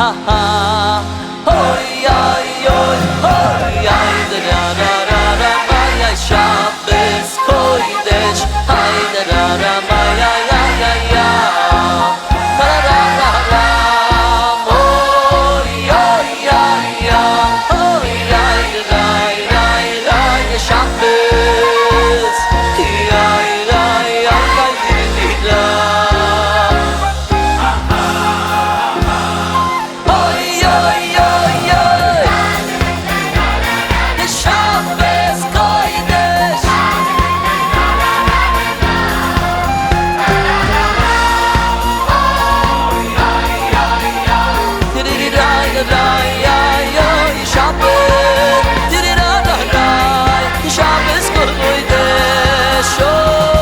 אוי איי אוי אוי איי דא רא רא רא איי איי שבת קודש איי דא רא רא איי איי איי איי רא רא רא רא אוי אוי איי אוי איי איי איי איי שבת איי איי איי איי אוי אוי אוי אוי שבת קודש. שבת קודש אוי.